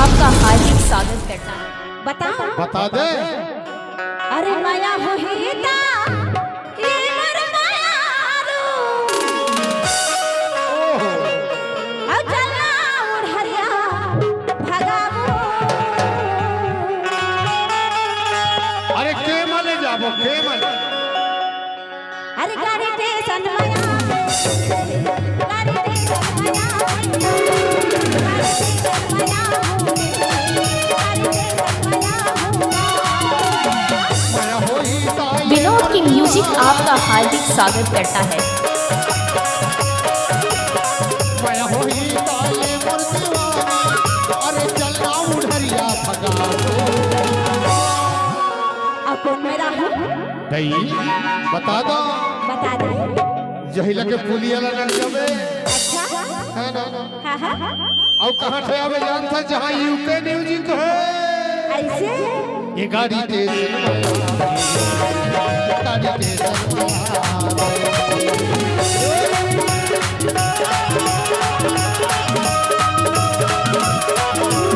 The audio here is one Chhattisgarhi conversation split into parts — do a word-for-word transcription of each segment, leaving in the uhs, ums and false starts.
आपका हार्दिक स्वागत करता है। बताओ। बता दे। अरे मया होही ता, ई मोर मयारू। ओहो। अब चला उढ़रिया भगाबू। अरे के मले जाबो, के मले? अरे गाड़ी स्टेशन मया, गाड़ी स्टेशन मया, गाड़ी स्टेशन मया। विनोद की म्यूजिक आपका हार्दिक स्वागत करता है। अरे चल ना उढ़रिया भगा दो। अब कौन मेरा हूँ? दई, बता दो। बता दे। जहिला के पुलिया ला लड़ जाबे। अच्छा। है ना? हाँ, हाँ। अउ कहाँ ठे आवे जानथस, जहाँ यूके म्यूजिक है। ऐसे? ये गाड़ी तेज, गाड़ी तेज।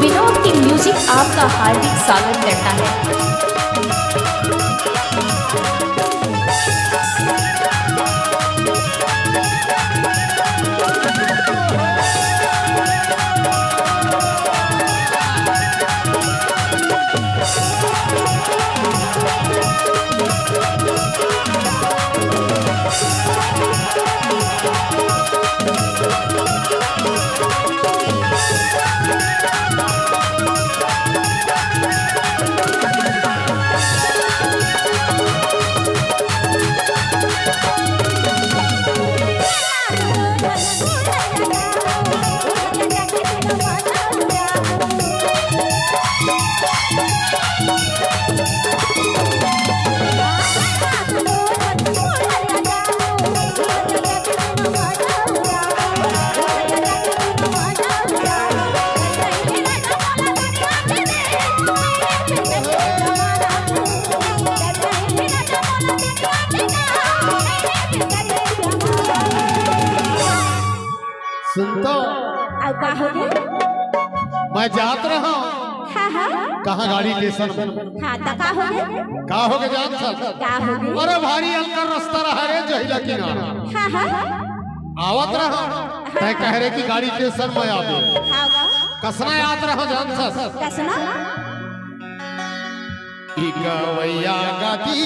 विनोद की म्यूजिक आपका हार्दिक स्वागत करता है। सुन तो। अब का हो गे? मैं जात रहा। हाँ, हाँ। कहाँ गाड़ी स्टेशन में? हाँ, त का हो गे? का हो गे जानथस? का हो गे? अरे भारी अंकर रास्ता रहा रे जहिला किनारा। हाँ, हाँ। आवत रहा। तय कह रे कि गाड़ी स्टेशन में आबे। हाँ, हाँ। कसना आवत रहा जानथस? कसना? ई गवैया गाती